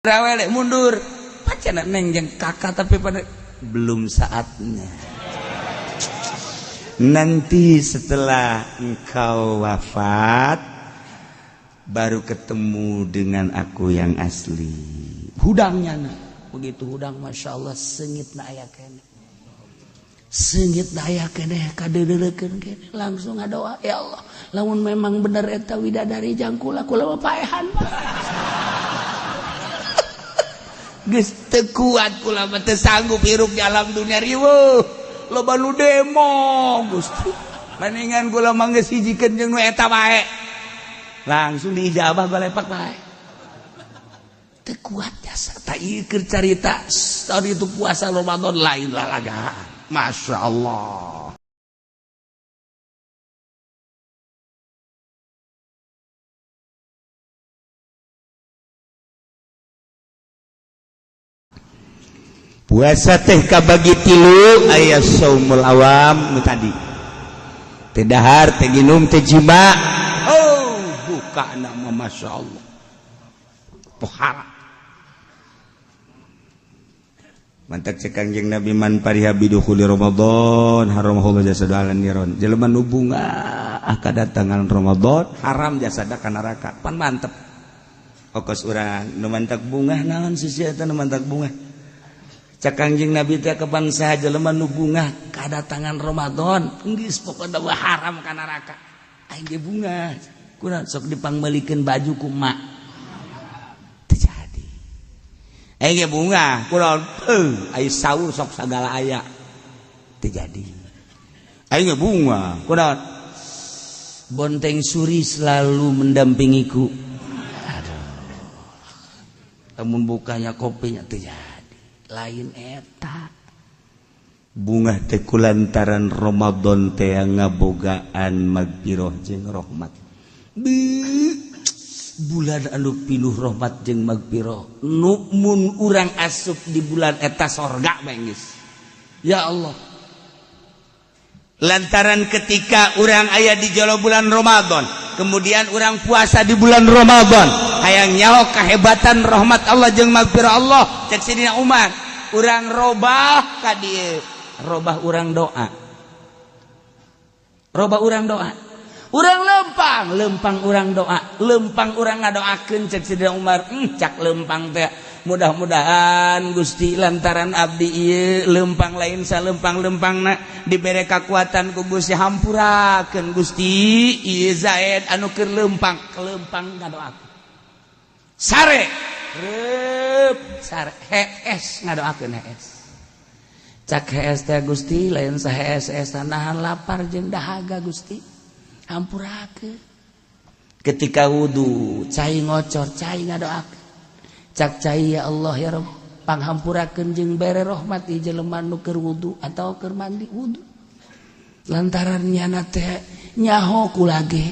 Rawelek mundur. Pacana neng jeung kakak tapi pada belum saatnya. Nanti setelah engkau wafat baru ketemu dengan aku yang asli. Hudangnya nah. Begitu hudang Masya Allah sengit na aya keneh. Sengit na aya keneh kadeudeukeun keneh langsung ngadoa ya Allah lamun memang bener eta widadari jang kula kula mah paehan. Geus teu kuat kula mah teu sanggup hirup di alam dunia riweuh. Loba nu demo Gusti. Mendingan kula mah geus hijikeun jeung nu eta bae. Langsung diijabah golepak bae. Teu kuat jasa tak ieu keur carita tadi itu puasa Ramadan lain lalagaan. Masya Allah. Puasa teh kabagi tilu aya saumul awam nu tadi. Teh dahar, teh ginum, teh jima. Oh, buka nama Masya Allah. Pohara. Mantak cek Kangjeng Nabi man pariha bidukhuli Ramadan haramahullah jasadu ala niron. Jelema nu bunga kadatangan Ramadan haram jasada ka neraka. Pan mantep. Okos urang nu mantak bungah naon sisi eta nu mantak bungah. Cek Kangjeng Nabi teh kapan saha jelema nu bungah kadatangan Ramadan geus pokona mah haram ka neraka. Aing ge bungah. Kunaon sok dipangmeulikeun baju ku emak. Teu jadi. Aing ge bungah kunaon heuh ai sahur sok sagala aya. Teu jadi. Aing ge bungah kunaon bonteng suri selalu mendampingiku. Aduh. Lamun bukanya kopinya teu jadi. Lain eta bunga teh kulantaran Ramadan teh ngabogaan magfirah jeung rahmat. Bulan anu pinuh rahmat jeung magfirah nu mun urang asup di bulan eta sorga bae geus. Ya Allah. Lantaran ketika urang aya di jero bulan Ramadan, kemudian urang puasa di bulan Ramadan, hayang nyaho kehebatan rahmat Allah jeung magfirah Allah. Cek Sidina Umar, urang robah ka dieu, robah urang doa. Robah urang doa. Urang lempang, lempang urang doa, lempang urang ngadoakeun cek Sidina Umar, cak lempang teh mudah-mudahan Gusti lantaran abdi ieu lempang lain salempang-lempangna dibere kakuatan ku Gusti hampurakeun Gusti ieu Zaid anu keur lempang, kelempang ngadoakeun. Sare reup sare hees ngadoakeun hees. Cak hees teh Gusti lain sahees-hees nahan lapar jeung dahaga Gusti hampurakeun. Ketika wudu cai ngocor cai ngadoakeun. Cak cai ya Allah ya Rabb panghampurakeun jeung bere rahmat ieu jelema nu keur wudu atawa keur mandi wudu. Lantaran nyana teh nyaho kula ge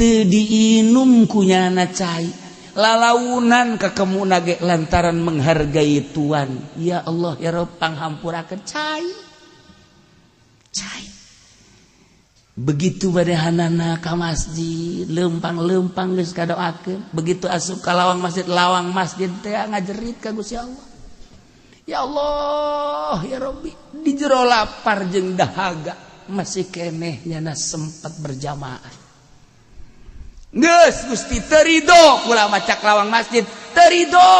teu diinum ku nyana cai. Lalaunan kakemuna ge lantaran menghargai tuan. Ya Allah ya Rabb panghampurakeun cai. Cai. Begitu badehanana ka masjid, lempang-lempang geus kadoakeun. Begitu asup ka lawang masjid teh ngajerit ka Gusti Allah. Ya Allah, ya Rabbi, di jero lapar jeung dahaga masih keneh nyana sempat berjamaah. Geus Gusti teu ridho kula maca lawang masjid, teu ridho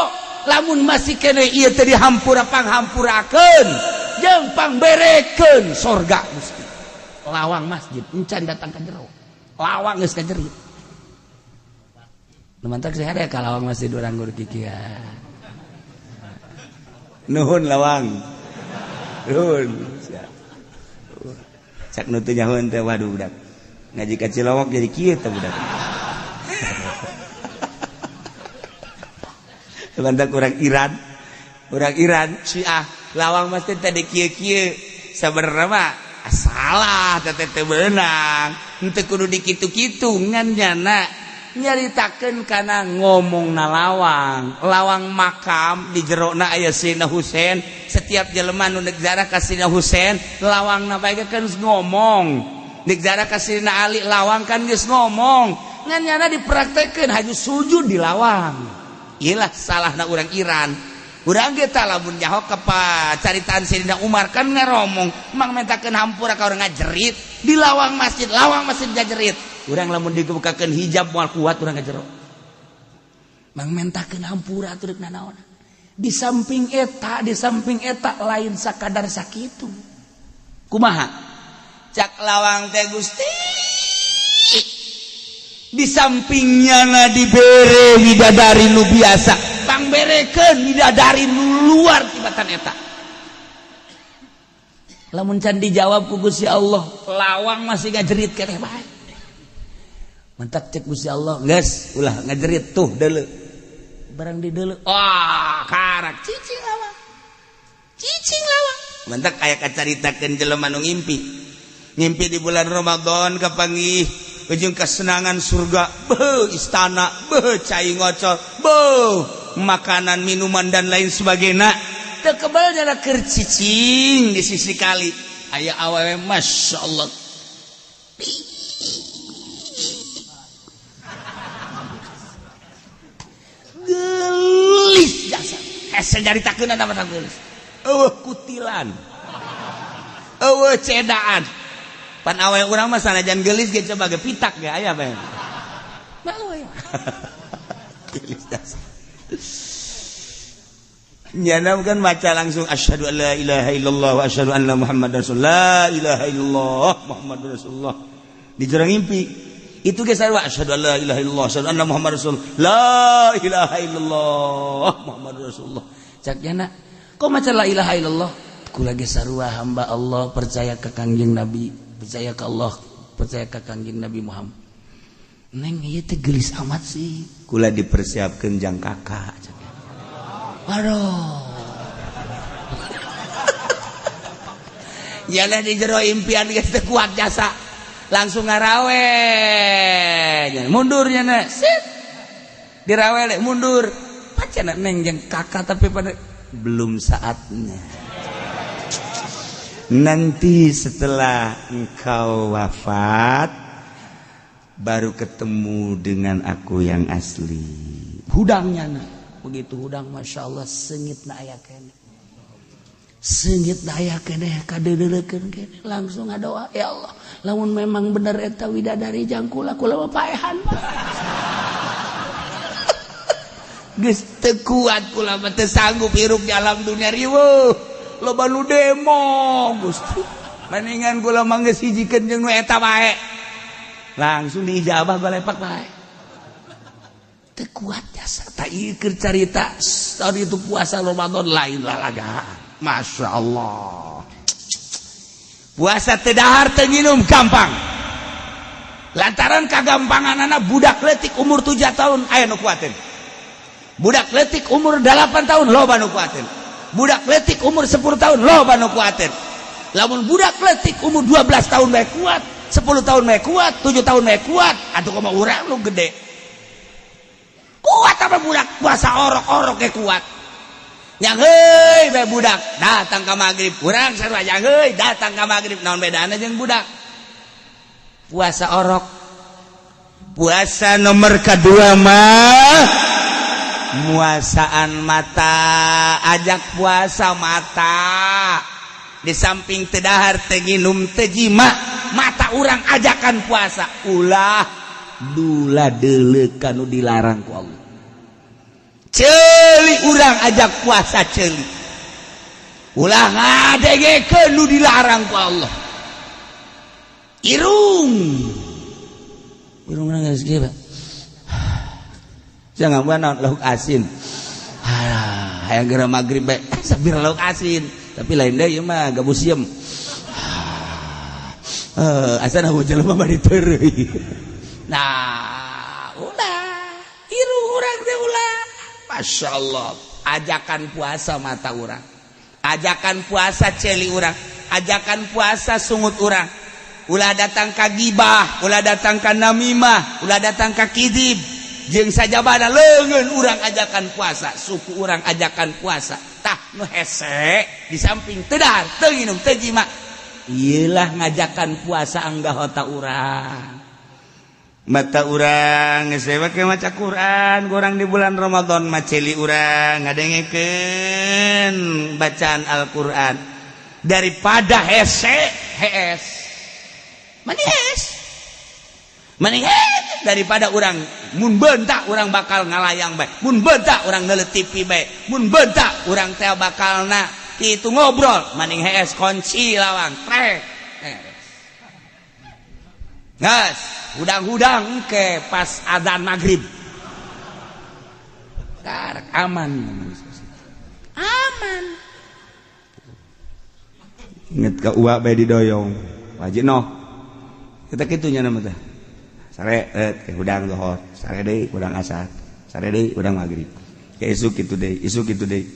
lamun masih keneh ieu teu dihampura panghampurakeun jeung pangberekeun sorga Gusti. Lawang masjid encan datang ka jero. Lawang geus kajerit. Nu mantak sehat ya ka lawang masjid urang gur kikieu. Nuhun lawang. Nuhun. Cak nu teu nyahoeun teh waduh budak. Ngaji ka Cilowok jadi kieu teh budak. Mantak urang Iran Syiah lawang masjid teh di kieu-kieu sabenerna mah salah teh teu beunang henteu kudu dikitu-kitu ngan nyana nyaritakeun kana ngomongna lawang lawang makam di jerona aya Sayyidina Husain setiap jelema nu neuk ziarah ka Sayyidina Husain lawangna bae kan geus ngomong neuk ziarah ka Sayyidina Ali lawang kan geus ngomong ngan nyana dipraktekeun haju sujud di lawang. Iyalah salahna urang Iran. Urang ge tah lamun nyaho ka caritaan Sayyidina Umar kan ngaromong mang mentakeun hampura ka urang ngajerit di lawang masjid ngajerit. Urang lamun dibukakeun hijab moal kuat urang ngajero. Mang mentakeun hampura atuh rek nanaon. Di samping eta lain sakadar sakitu. Kumaha? Cak lawang teh Gusti. Di sampingnya na dibere widadari nu biasa, pangberekeun widadari nu luar tibatan eta. Lamun can dijawab ku Gusti Allah, lawang masih ngajerit keneh bae. Mentak cek Gusti Allah, geus ulah ngajerit tuh deuleu. Barang di deuleu, wah karak cicing lawang. Cicing lawang. Mentak aya kacaritakeun jelema nu ngimpi. Ngimpi di bulan Ramadan kapanggih ujung kesenangan surga, beuh istana, beuh cai ngocor, beuh makanan, minuman dan lain sebagainya. Teu kebal jana keur cicing di sisi kali. Aya awewe Masya Allah. Gelis jasa. Hese nyaritakeun eta mah gelis. Eueuh kutilan. Eueuh cedaan. Pan awe urang mah sanajan gelis ge coba ge pitak ge aya bae. Malu ya. Gelis jasa. Nyana kan baca langsung asyhadu an la ilaha illallah wa asyhadu anna muhammadar rasulullah. La ilaha illallah muhammadur rasulullah. Di jero ngimpi. Itu ge sarua asyhadu an la ilaha illallah asyhadu anna muhammadar rasulullah. La ilaha illallah muhammadur rasulullah. Cak nyana, kok maca la ilaha illallah? Kula ge sarua hamba Allah percaya ka Kangjeng Nabi, percaya ka Allah, percaya ka Kangjeng Nabi Muhammad. Neng ieu teh geulis amat sih. Kula dipersiapkeun jang kakak. Aduh. Nyana di jero impian geus teu kuat jasa. Langsung ngarawe. Mundur nyana. Sit. Dirawele mundur. Pacan neng jeung kakak tapi pada belum saatnya. Nanti setelah engkau wafat baru ketemu dengan aku yang asli. Hudangnya nah. Begitu hudang Masya Allah sengit na aya kene. Sengit na aya kene kadeuleukeun kene langsung ngadoa ya Allah lamun memang bener eta widadari jang kula kula mah paehan. Geus teu kuat kula mah teu sanggup hirup di alam dunia riweuh. Loba nu demo Gusti. Mendingan kula mah geus hijikeun jeung nu eta bae. Langsung diijabah balepak bae. Teu kuat jasa tak ieu keur carita tadi itu puasa Ramadan lain lalagaan. Masya Allah. Puasa teu dahar teu nginum gampang. Lantaran kagampanganana budak leutik umur 7 tahun aya nu kuateun. Budak leutik umur 8 tahun loba nu kuateun. Budak leutik umur 10 tahun loba nu kuateun. Lamun budak leutik umur 12 tahun bae kuat, 10 tahun bae kuat, 7 tahun bae kuat, atuh kumaha urang nu gede. Kuat apa budak puasa orok-orok ge kuat. Yang heuy bae budak datang ka magrib, urang sarua yang heuy datang ka magrib, naon bedana jeung budak? Puasa orok. Puasa nomor kedua mah muasaan mata, ajak puasa mata. Di samping teu dahar teu nginum teu jima, mata urang ajakan puasa. Ulah dula deuleuh ka nu dilarang ku Allah. Ceuli urang ajak puasa ceuli. Ulah ngadengekeun nu dilarang ku Allah. Irung. Irung geus kieu. Jangan buat naon lauk asin. Ah, hayang geura magrib bae sabir lauk asin. Tapi lain deui ieu mah gabus sieum. Asana jelema mah diteureuy. Nah, ulah irung urang teh ulah. Masya Allah, ajakan puasa mata urang, ajakan puasa ceuli urang, ajakan puasa sungut urang. Ulah datang ka gibah, ulah datang ka namimah, ulah datang ka kidib. Jeung sajabana leungeun urang ajakan puasa, suku urang ajakan puasa. Tah nu hese di samping teu dahar, teu nginum, teu jima. Ieulah ngajakan puasa anggahota urang. Mata urang geus make maca Quran, kurang di bulan Ramadan maceli urang ngadengekeun bacaan Al-Qur'an daripada hese hees. Manis. Mending daripada urang mun bentak urang bakal ngalayang bae, mun bentak urang neuleut TV bae, mun bentak urang teh bakalna kitu ngobrol, mending hees kunci lawang trek. Gas, hudang-hudang ke pas adzan maghrib. Tarak aman. Aman. Inget ka uak bae didoyong. Wajib noh. Kita kitunya nama teh. Sare ke hudang zuhur, sare deui hudang asar, sare deui hudang maghrib. Ke isuk kitu deui, isuk kitu deui.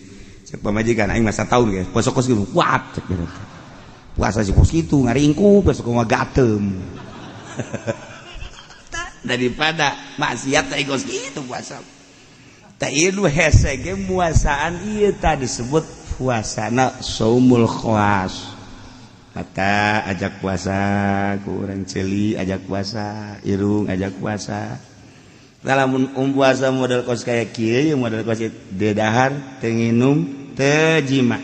Cek pamajikan aing masa tahun guys, puasa kos gitu kuat cek gitu. Puasa sih kos kitu ngaringkuk besok mah gatem. Daripada maksiat teh kos kitu puasa. Tah ieu hese ge muasaan ieu tah disebut puasana saumul khawas. Mata ajak puasa ku urang ceuli ajak puasa, irung ajak puasa. Lamun puasa model kos kaya kieu, model kos teu dahar, teu nginum, teu jima.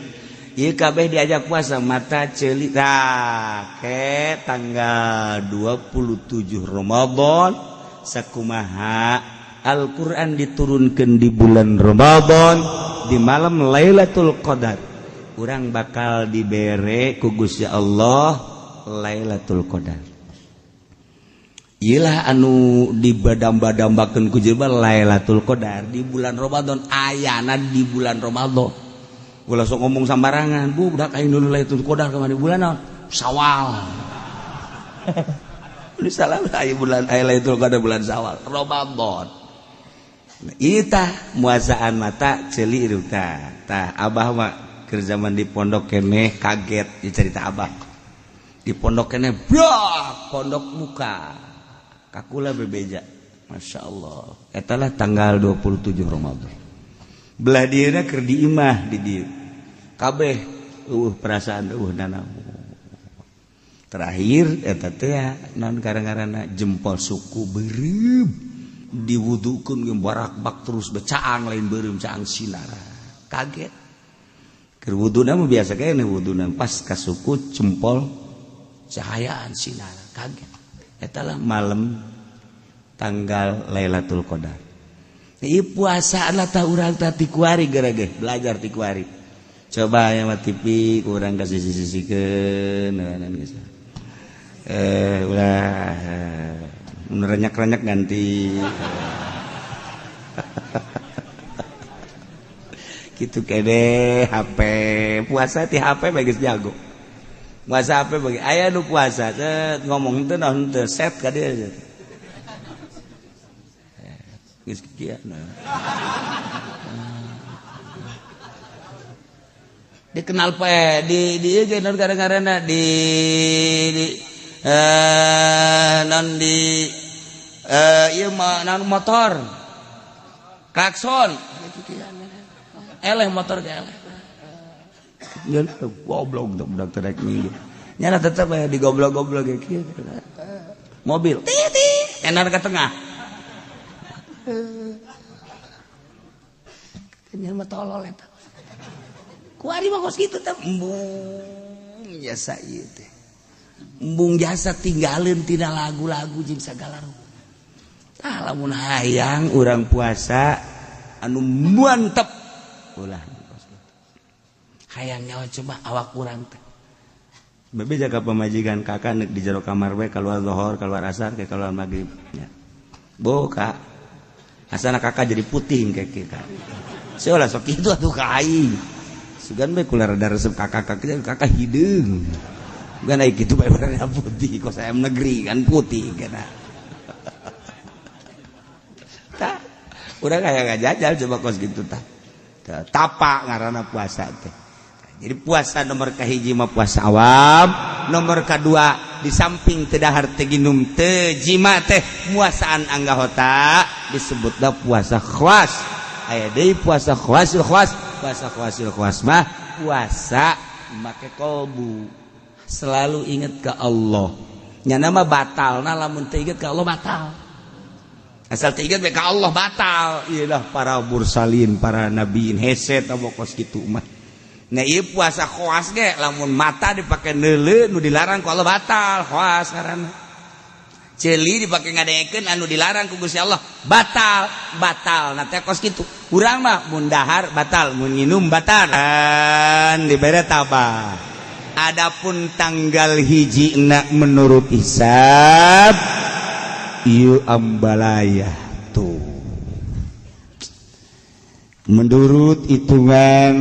Ieu kabeh diajak puasa mata ceuli tah ke tanggal 27 Ramadan sakumaha Al-Qur'an diturunkeun di bulan Ramadan di malam Lailatul Qadar. Urang bakal dibere ku Gusti Allah Lailatul Qadar. Iyalah anu dibadamba-dambakeun ku jelema Lailatul Qadar di bulan Ramadan, ayana di bulan Ramadan. Ulah sok ngomong sambarangan, bu budak aing dulu Lailatul Qadar kamari bulan naon? Syawal. Ini salah aya bulan aya Lailatul Qadar bulan Syawal, Ramadan. Ieu tah muasaan mata ceuli irung tah. Tah abah mah keur zaman di pondok keneh kaget dicerita abah. Di pondok keneh brak pondok muka. Kakula bebeja. Masya Allah. Eta lah tanggal 27 Ramadan. Belah dieuna keur di imah di dieu. Kabeh eueuh perasaan eueuh nanaon. Terakhir eta teh naon gara-garana jempol suku beureum diwudukeun ge barakbak terus becaang lain beureum caang sinara. Kaget. Keur wuduna mah biasa kene wuduna pas ka suku jempol cahayaan sinara kaget. Eta lah malam tanggal Lailatul Qadar. Ieu puasa lah tah urang tah ti kuari gara-gara belajar ti kuari. Coba aya mah TV ku urang kasih sisi-sisikeun geus. Ulah mun renyak-renyak ganti. Kitu kene HP puasa ti HP bae geus jago. Puasa HP bagi aya nu puasa teh ngomong teh naon teh set ka dieu. Geus kieu nah. Dikenal pe di ieu ge naon gara-garana di non di ieu mah naon motor klakson eleh motor ge eleh. Nyeun goblok budak teh rek minggir. Nyana tetep aya di goblok-goblok ge kieu. Mobil titik enar ke tengah. Nyeun mah tolol eta. Kuari mah kos kitu teh embung jasa ieu teh. Embung jasa tinggalin tina lagu-lagu jeung sagala rupa. Tah lamun hayang urang puasa anu mantep ulah kos kitu. Hayang nyawa coba awak urang teh. Bebe jaga pamajikan kakak nek di jero kamar we keluar zuhur, keluar asar, ke keluar maghrib nya. Bo kak. Asana kakak jadi putih kayak kita. Saya ulah sok kitu atuh ka aing. Sugan bae kula rada resep kakak kakak hideung. Bukan ai kitu bae warna putih kok saya negeri kan putih kana. Tah, urang aya ngajajal coba kos kitu tah. Tapa ngaranna puasa teh. Jadi puasa nomor kahiji mah puasa awam, nomor kedua di samping teu dahar teu ginum teu jima teh muasaan anggahota disebutna puasa khawas. Aya deui puasa khawasil khawas, puasa khawasil khawas mah puasa make kolbu. Selalu inget ke Allah. Nyana mah batalna lamun teu inget ka Allah batal. Asal teu inget ka Allah batal. Iyalah para mursalin, para nabiin hese tah kos kitu mah. Nah, ieu puasa khoas ge lamun mata dipake neuleu nu dilarang ku Allah batal, khoas ngaranna. Ceuli dipake ngadengekeun anu dilarang ku Gusti Allah batal, batal. Nah teh kos kitu. Urang mah mun dahar batal, mun nginum batal. Dan dibere tabah. Adapun tanggal hiji na menurut hisab ieu ambalaya tuh. Menurut hitungan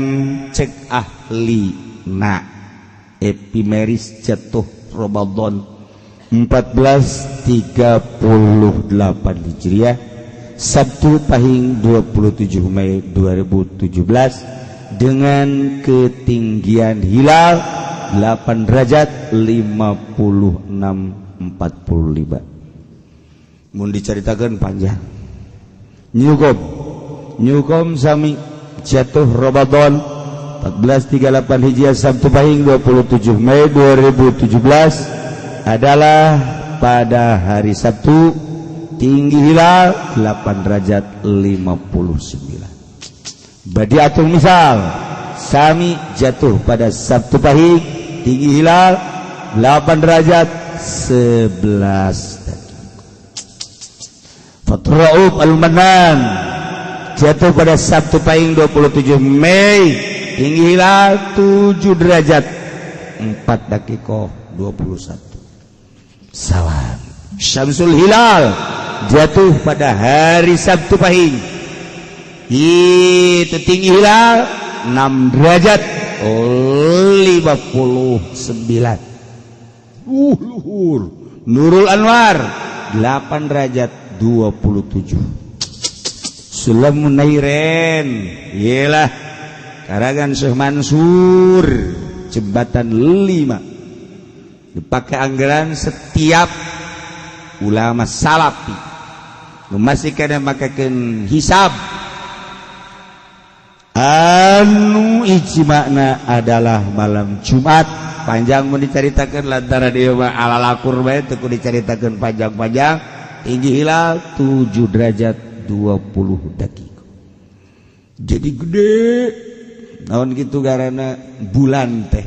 cek ahli na epimeris jatuh Ramadan 1438 Hijriah, Sabtu Pahing 27 Mei 2017 dengan ketinggian hilal 8 derajat 56 45. Mun diceritakan panjang. Nyukom Nyukom sami jatuh Ramadan 1438 Hijriah, Sabtu Pahing 27 Mei 2017 adalah pada hari Sabtu, tinggi hilal 8 derajat 59. Badiatul misal sami jatuh pada Sabtu Pahing, tinggi hilal 8 derajat 11. Fathur Rauf Al-Manan jatuh pada Sabtu Pahing 27 Mei, tinggi hilal 7 derajat 4 dakiko 21. Salam Syamsul Hilal jatuh pada hari Sabtu Pahing, itu tinggi hilal 6 derajat 59. Luhur. Nurul Anwar 8 derajat 27. Sulam Munairen iyalah karangan Syekh Mansur, jembatan 5 dipakai anggaran setiap ulama salafi masih kada makakeun hisab anu ijma'na adalah malam Jumat. Panjang mau diceritakan lantaran dia mah ala lakur bae teu kudu dicaritakeun panjang-panjang. Tinggi hilal 7 derajat 20 detik, jadi gede naon gitu karena bulan teh.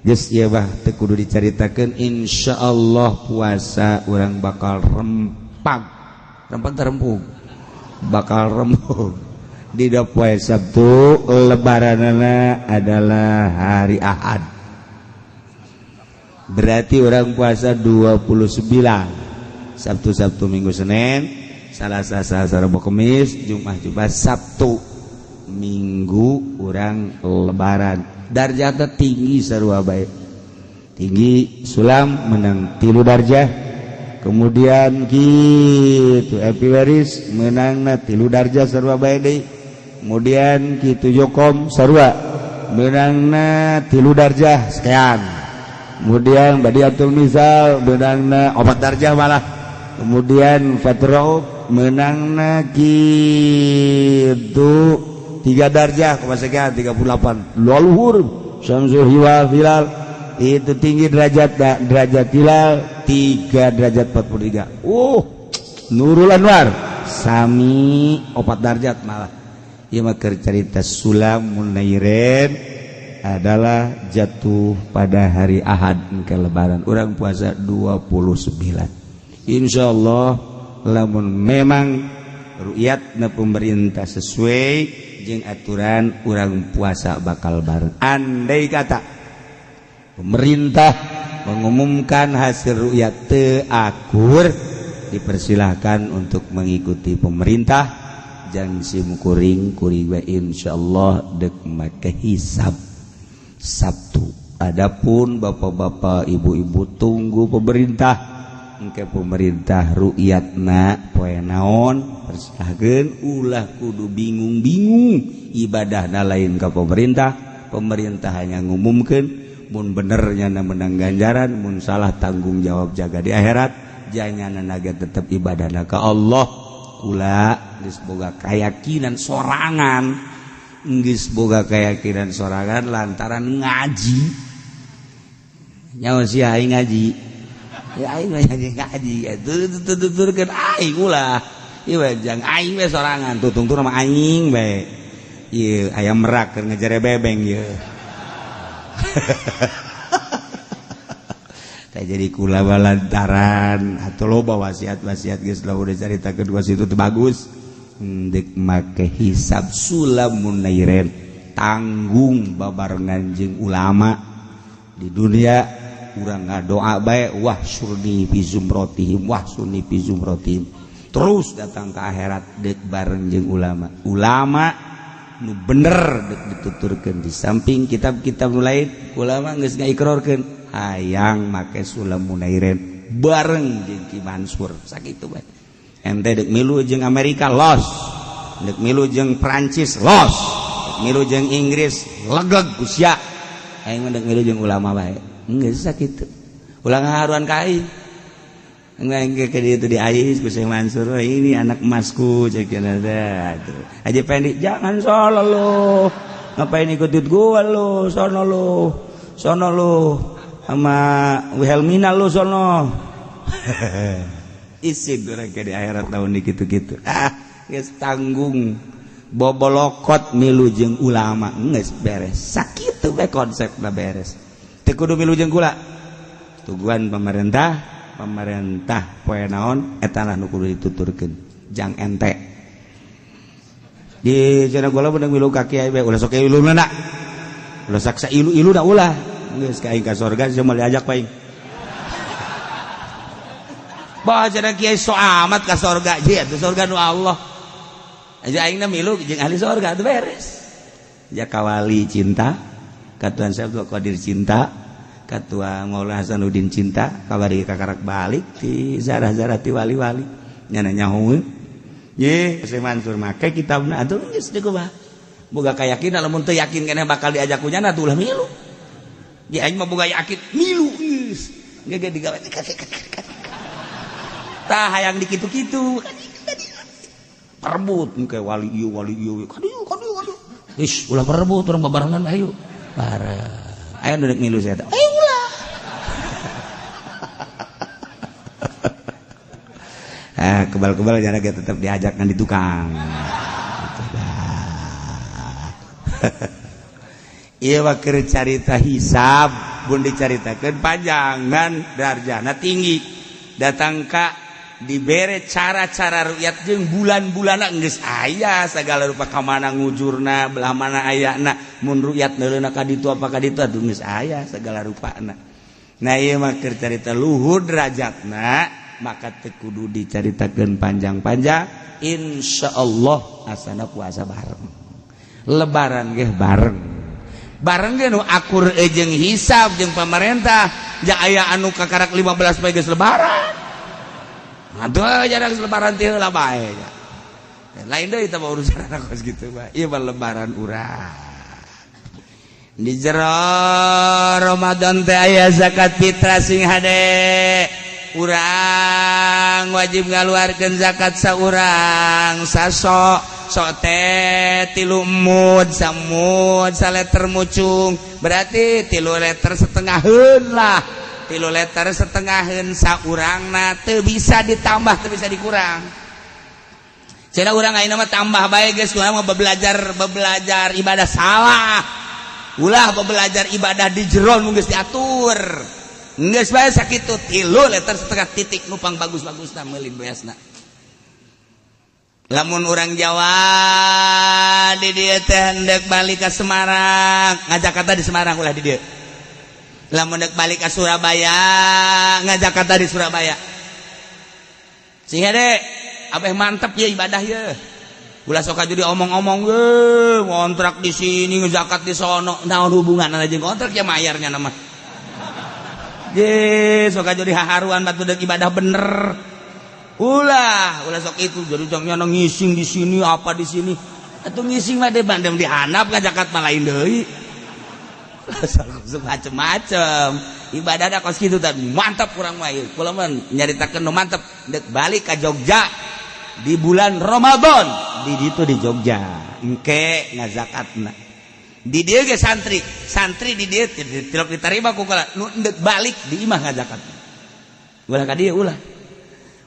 Geus ieu bah teu kudu dicaritakeun. Insyaallah puasa urang bakal rempag rempag terempung bakal rembug di poe Sabtu. Lebaranana adalah hari Ahad, berarti urang puasa 29, Sabtu, Sabtu, Minggu, Senin, Salasa, Selasa, Rabu, Kamis, Jumat, Jumat, Sabtu, Minggu urang lebaran. Darjatnya tinggi sarua bae. Tinggi sulam menang 3 darjah, kemudian gitu epimeris menangna 3 darjah sarua bae deui, kemudian gitu jokom sarua menangna 3 darjah sekian, kemudian badiatul misal menangna 4 darjah malah, kemudian Fathur menangna gitu 3 darjah koma sekian 38. Luhur Syamsul Hilal Hilal itu tinggi derajat derajat hilal 3 derajat 43. Nurul Anwar sami 4 derajat malah. Ieu mah keur carita Sulam Munairen adalah jatuh pada hari Ahad ke lebaran urang puasa 29. Insyaallah lamun memang rukyatna pemerintah sesuai jeung aturan, urang puasa bakal bareng. Andai kata pemerintah mengumumkan hasil rukyat teu akur, dipersilahkan untuk mengikuti pemerintah. Jangan sim kuring kuring we insyaallah dek make hisab Sabtu. Adapun bapak-bapak, ibu-ibu, tunggu pemerintah. Engke pemerintah rukyatna poe naon, persilahkeun. Ulah kudu bingung-bingung ibadahna lain ka pemerintah. Pemerintah hanya ngumumkeun. Mun benernya menang ganjaran, mun salah tanggung jawab jaga di akhirat. Janyana naga tetap ibadahna ka Allah. Kula geus boga keyakinan sorangan, geus boga keyakinan sorangan lantaran ngaji. Nyawa sia aing ngaji ya, aing mah ngaji ngaji tuturkeun aing ulah. Ieu jang aing we sorangan tuh tungtung mah aing bae. Ieu ayam merak keur ngejere bebeng ieu. Teh jadi kula balantaran atau loba wasiat-wasiat geus lah udah carita kedua situ teu bagus. Ndek make hisab sulamun nairen tanggung babarengan jeung ulama di dunia urang ngadoa bae wah surni fi zumrotihim wah sunni fi zumrotihim terus datang ke akhirat dek bareng jeung ulama ulama nu bener dek dituturkeun di samping kitab-kitab nu lain ulama geus ngaikrorkeun hayang make sulamun nairen bareng jeung Ki Mansur sakitu bae. Ente dek milu jeung Amerika los, dek milu jeung Prancis los, dek milu jeung Inggris legeg usia. Aing mah dek milu jeung ulama bae. Geus sakitu. Ulah ngaharuan ka aing. Engke ke dieu teh diais ku Syekh Mansur, ini anak emasku cek cenah teh. Aja Pendi jangan salah lo. Ngapain ikut gua lo, sono lo. Sono lo sama Wilhelmina lo sono. Isi urang ke di akhirat tahun di gitu-gitu. Ah, geus tanggung bobolokot milu jeung ulama geus beres. Sakitu we konsepna beres. Teu kudu milu jeung kula. Tuguan pemerintah, pemerintah poe naon eta lah nu kudu dituturkeun. Jang ente. Di cenah kula beunang milu ka kiai bae ulah sok iluna na. Ulah saksa ilu-ilu da ulah. Geus ka aing ka sorga sia moal diajak paing. Bah cenah kiai so amat ka sorga je atuh sorga nu Allah. Aja aingna milu jeung ahli sorga atuh beres. Ja kawali cinta, ka Tuhan Syekh Abdul Qadir cinta, ka Tuhan Maulana Hasanuddin cinta, kabari kakarak balik ti zarah-zarah ti wali-wali. Nyana nyaho. Ye, Syekh Mansur make kitabna atuh geus deui kumaha. Boga kayakinan lamun teu yakin keneh bakal diajak ku nyana atuh ulah milu. Ye aing mah boga yakin milu geus. Ge digawe tah hayang dikitu-kitu perebut engke wali ieu kadieu kadieu kadieu geus ulah perebut urang babarengan ayo bareng aya nu deuk milu saya teh ulah ah kebal-kebal jana ge tetep diajak ngan di tukang ieu mah keur carita hisab mun dicaritakeun panjang ngan darjana tinggi datang ka dibere cara-cara rukyat jeung bulan-bulanna geus aya sagala rupa ka mana ngujurna belah mana ayana mun rukyat neuleuna ka ditu apa ka ditu atuh geus aya sagala rupana. Nah ieu mah keur carita luhur derajatna maka teu kudu dicaritakeun panjang-panjang insyaallah asana puasa bareng lebaran ge bareng bareng ge nu akur jeung hisab jeung pamarentah ja aya anu kakarak 15 poe geus lebaran. Aduh, jarang lebaran teh heula bae. Lain deui teh urusan kos kitu bae. Ieu mah lebaran urang. Di jero Ramadan teh aya zakat fitrah sing hade. Urang wajib ngaluarkeun zakat saurang sasok sok teh 3 mud samud saleter mucung berarti 3 liter setengaheun lah. 3 liter setengaheun saurangna teu bisa ditambah teu bisa dikurang. Cenah urang ayeuna mah tambah bae geus urang mah bebelajar ibadah salah. Ulah bebelajar ibadah di jero nu geus diatur. Geus bae sakitu 3 liter setengah titik nupang bagus-bagusna meuli beasna. Lamun urang Jawa di dieu teh hendeuk balik ka Semarang, ngajakata di Semarang ulah di dieu. Lamun dek balik ke Surabaya ngajakarta di Surabaya sehingga dek abeh mantep ya ibadah ya ulah sok jadi omong-omong ge ngontrak di sini ngezakat di sono naon hubungan aja kontrak ya mayarnya nama je sok jadi haharuan batu dek ibadah bener ulah ulah sok itu jadi jangnya ngising di sini apa di sini atuh ngising mah deh bandem dihanap ngajakat mah lain deui macem-macem ibadah ada kos kitu tadi mantap kurang mah ieu kula mah nyaritakeun nu mantep deuk balik ka Jogja di bulan Ramadan di ditu di Jogja engke ngazakatna di dieu ge santri santri di dieu tilok ditarima ku kula nu deuk balik di imah ngazakatna ulah ka dieu ulah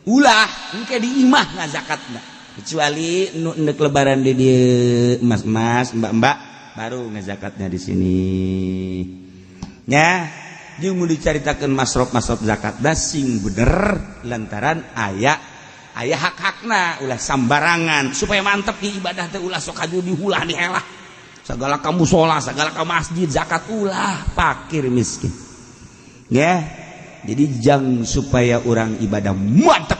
Ulah engke di imah ngazakatna. Kecuali nu endek lebaran di dieu mas-mas, mbak-mbak baru ngazakatnya di sini. Nya, jeung mun dicaritakeun masrof-masrof zakat da sing bener lantaran aya aya hak-hakna ulah sambarangan supaya mantep di ibadah teh ulah sok aju dihulah dihelah. Segala ka musola, segala ka masjid zakat ulah fakir miskin. Ya. Jadi jang supaya orang ibadah mantep.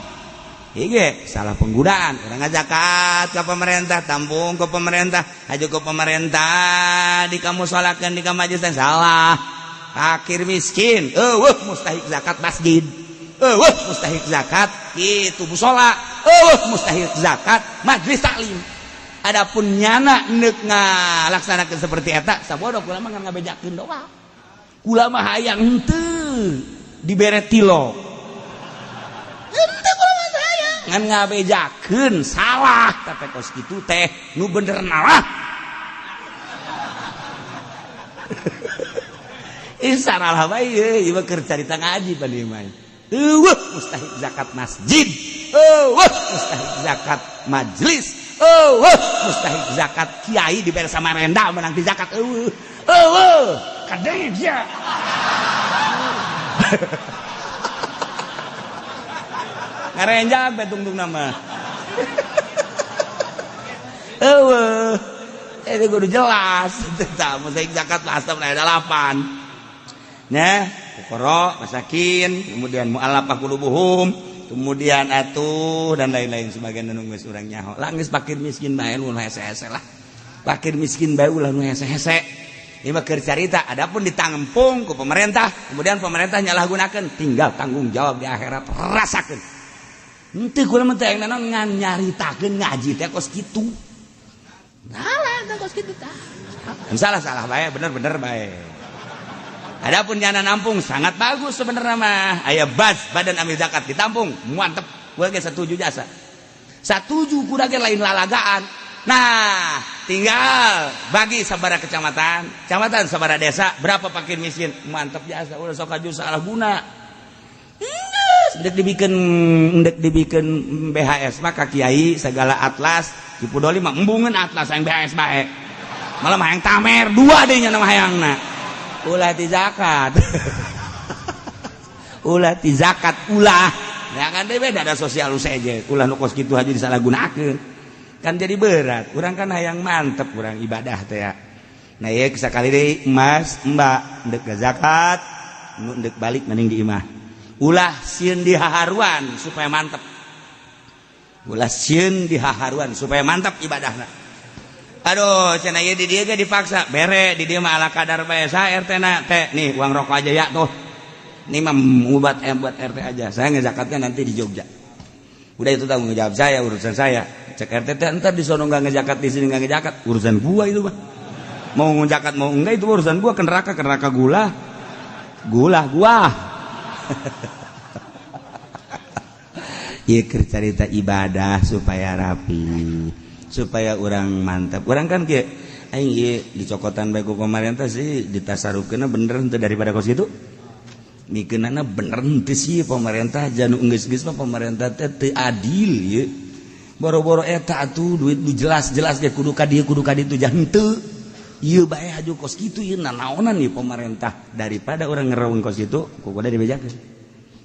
Ieu salah penggunaan, orang ngazakat ke pemerintah, tampung ke pemerintah, aju ke pemerintah, di kamusolakeun di ka majlis salah. Fakir miskin, eueuh mustahik zakat masjid. Eueuh mustahik zakat kitu musola, eueuh mustahik zakat majlis taklim. Adapun nyana neuk ngalaksanakeun seperti eta, sabodo kula mah ngan ngabejakeun doa. Kula mah hayang henteu dibere tilo. Henteu kula mah hayang ngan ngabejakeun salah tapi kos kitu teh nu bener nalah. Salah bae ieu mah keur carita ngaji pan ieu mah. Eueuh mustahik zakat masjid, eueuh mustahik zakat majlis, eueuh mustahik zakat kiai dibere Samarenda menang di zakat eueuh. Eueuh kadeng sia. Ngarenjak bae tungtung nama. Eueuh itu kudu jelas. Tah mustahik zakat asam aya 8. Nah, fuqara, masakin, kemudian mu'allafah qulubuhum, kemudian atuh dan lain-lain sebagian nu geus urang nyaho. Lah geus fakir miskin bae nu hese-hese lah. Fakir miskin bae ulah nu hese-hese. Ieu mah keur carita, adapun ditampung ku pemerintah, kemudian pemerintah nyalahgunakeun, tinggal tanggung jawab di akhirat rasakeun. Henteu kula mah teh naon ngan nyaritakeun ngaji teh kos kitu. Salah teh kos kitu tah. Salah-salah bae, bener-bener bae. Adapun nyana nampung sangat bagus sebenarnya mah. Aya bas badan amil zakat ditampung, mantep. Gua ge setuju jasa. Satuju kuda ge lain lalagaan. Nah, tinggal bagi sabara kecamatan, kecamatan sabara desa, berapa fakir miskin, mantep jasa. Ulah sok aju salah guna. Ndek dibikin BHS mah ka kiai segala atlas, Ki Pudoli mah embungeun atlas yang BHS bae. Malah mah hayang tamer dua deui nya mah hayangna. Ulah ti zakat. Ulah ti zakat ulah. Ya kan deui beda ada sosial seje. Ulah nu kos kitu haji disalahgunakeun. Kan jadi berat. Urang kan hayang mantep urang ibadah teh ya. Nah ieu sakali deui mas, mbak ndek zakat, nu ndek balik mending di imah. Ulah sieun dihaharuan supaya mantep. Ulah sieun dihaharuan supaya mantap ibadahna. Aduh, cenah ieu di dieu ge dipaksa. Bere di dieu mah ala kadar bae sa RT na teh. Nih uang rokok aja ya tuh. Ini mah buat buat RT aja. Saya ngezakatnya nanti di Jogja. Udah itu tanggung jawab saya, urusan saya. Cek RT teh entar di sono enggak ngezakat, di sini enggak ngezakat, urusan gua itu mah. Mau ngezakat mau enggak itu urusan gua, ke neraka gula. Gula gua. Ieu keur carita ibadah supaya rapi, supaya orang mantap. Orang kan kieu aing ieu dicokotan bae ku pemerintah sih ditasarufkeunna bener henteu daripada kos kitu. Mikeunana bener henteu sih pemerintah janu geus-geus mah pemerintah teh teu adil ieu. Boro-boro eta atuh duit nu jelas-jelas ge kudu ka dieu kudu ka ditu jah henteu. Ieu bae haju kos kitu ieu nanaonan ieu pemerintah daripada orang ngereung kos kitu ku kudu dibejakeun.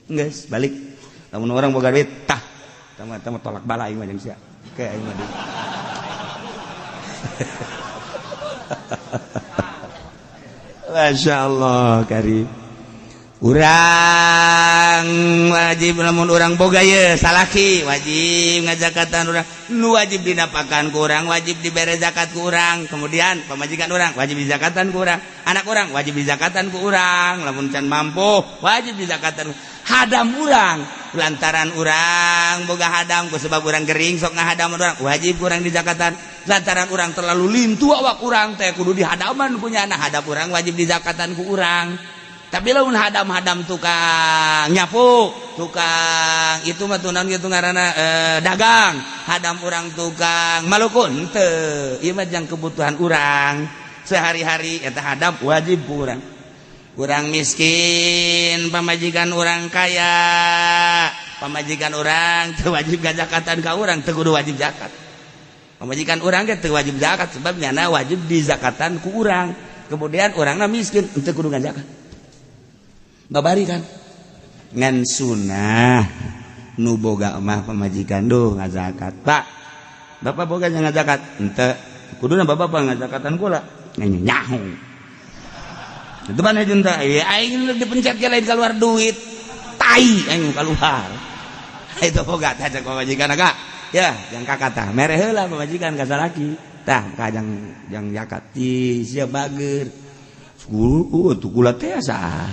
Geus balik. Lamun orang boga duit tah tama-tama tolak bala aing mah jeung sia. Ke aing mah. Masya Allah karim. Urang wajib lamun urang boga ye salaki wajib ngajakatan urang nu wajib dinapakan ku urang wajib dibere zakat ku urang, kemudian pamajikan urang wajib dizakatan ku urang, anak urang wajib dizakatan ku urang, lamun can mampu wajib dizakatan hadam urang lantaran urang boga hadam ku sebab urang gering sok ngahadam urang wajib urang dizakatan, lantaran urang terlalu lintu awak urang teh kudu dihadaman punya anak hadap urang wajib dizakatan ku urang. Tapi lamun hadam-hadam tukang nyapu, tukang itu mah tuh naon kitu ngaranna dagang, hadam urang tukang Maluku henteu. Ieu mah jang kebutuhan urang sehari-hari eta hadam wajib ku urang. Urang miskin, pamajikan urang kaya. Pamajikan urang teu wajib ngazakatan ka urang, teu kudu wajib zakat. Pamajikan urang ge teu wajib zakat sebab nyana wajib dizakatan ku urang. Kemudian urangna miskin, teu kudu ngazakat. Babari kan? Ngan sunah nu boga mah pamajikan duh ngazakat. Pak, bapak boga ngazakat? Henteu. Kuduna bapak ngazakatan kula. Nyaho. Itu mana jeung teh? Aing dipencet ge lain keluar duit. Tai aing keluar. Itu boga tah cek pamajikan agak. Ya, jang kakak tah mere heula pamajikan ka salaki. Tah ka jang jang zakat. Ih, sia bager. Tuh kula teh asa.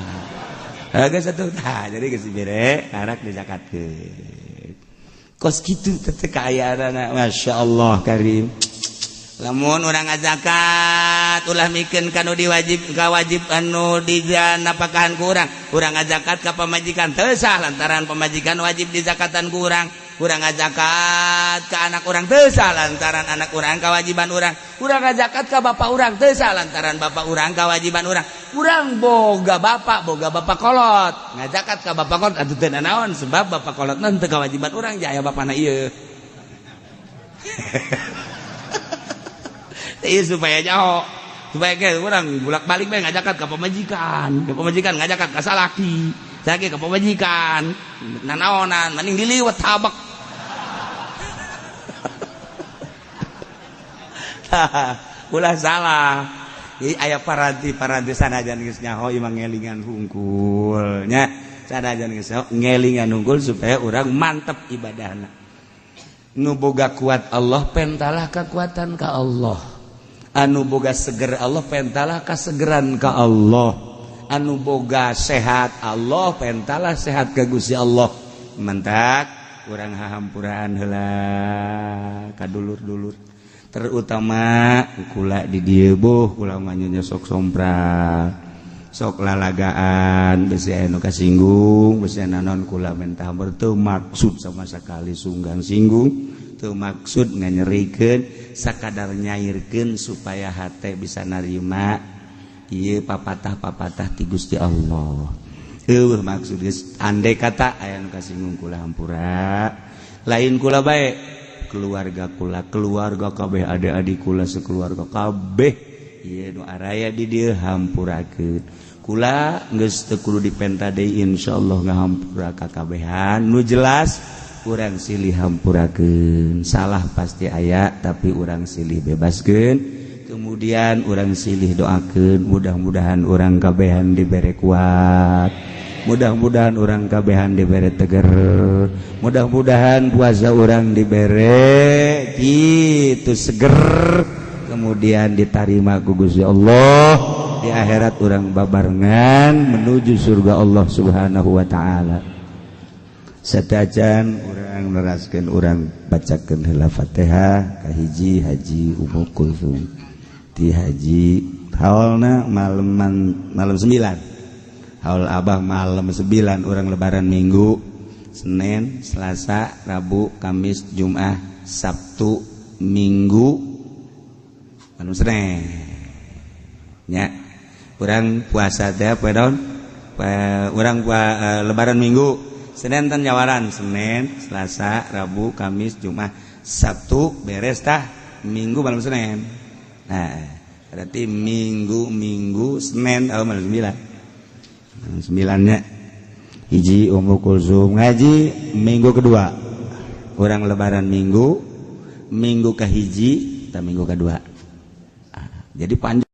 Geus atuh tah, jadi geus dibere karak dizakatkeun. Kos kitu teh kaayaan, masyaallah karim. Lamun urang ngazakat ulah mikeun ka nu diwajib ka wajib anu dijanapakahan ku urang. Urang ngazakat ka pamajikan teu sah lantaran pamajikan wajib dizakatan ku urang. Urang ngazakat ka anak urang teu sah lantaran anak urang kawajiban urang. Urang ngazakat ka bapak urang teu sah lantaran bapak urang kawajiban urang. Urang boga bapak kolot. Ngazakat ka bapak kolot atuh teu nanaon sebab bapak kolotna teu kawajiban urang jaya bapana ieu. Iya supaya jauh, supaya kayak orang bolak-balik bae ngajakan ke pamajikan ngajakan ka salaki, salaki ke pamajikan, nanaonan, mending diliwet tabek. Ulah salah. Jadi aya paranti-paranti sanajan geus nyaho imang ngelingan hungkul nya, sanajan geus nyaho ngelingan hungkul supaya urang mantep ibadahna. Nu boga kuat Allah pentalah kekuatan ka Allah. Anu boga seger Allah pentalah kasegeran ka Allah. Anu boga sehat Allah pentalah sehat ka Gusti Allah. Mentak urang hahampuraan heula ka dulur-dulur, terutama kula di dieu boh kula mah nya sok sompral, sok lalagaan, besi anu kasinggung, besi nanon kula mentah teu maksud sama sekali sunggang singgung, teu maksud nganyerikeun, sakadar nyairkeun supaya hate bisa narima ieu papatah-papatah ti Gusti Allah. Eueuh maksud geus andai kata aya nu kasinggung kula hampura, lain kula bae, keluarga kula, keluarga kabeh adik-adik kula sekeluarga kabeh ieu nu araya di dieu hampurakeun. Kula geus teu kudu dipenta deui insyaallah ngahampura ka kabehan. Nu jelas urang silih hampurakeun, salah pasti aya tapi urang silih bebaskeun, kemudian urang silih doakeun mudah-mudahan urang kabehan dibere kuat, mudah-mudahan urang kabehan dibere teger, mudah-mudahan puasa urang dibere kitu seger, kemudian ditarima ku Gusti Allah, di akhirat urang babarengan menuju surga Allah Subhanahu wa taala. Satajan urang neraskeun urang bacakeun heula Fatihah kahiji Haji Ummu Kulsum ti Haji haulna maleman malam 9 haul Abah malam 9 urang lebaran Minggu, Senin, Selasa, Rabu, Kamis, Jumat, Sabtu, Minggu malam Senin nya urang puasa teh poe naon urang lebaran Minggu Senin tan nyawaran Senin, Selasa, Rabu, Kamis, Jumat, Sabtu beres tah Minggu malam Senin. Nah, berarti Minggu Senin oh malam 9. 9-nya hiji Ummu Kulsum ngaji minggu kedua. Urang lebaran Minggu, minggu kahiji tah minggu kedua. Jadi panjang.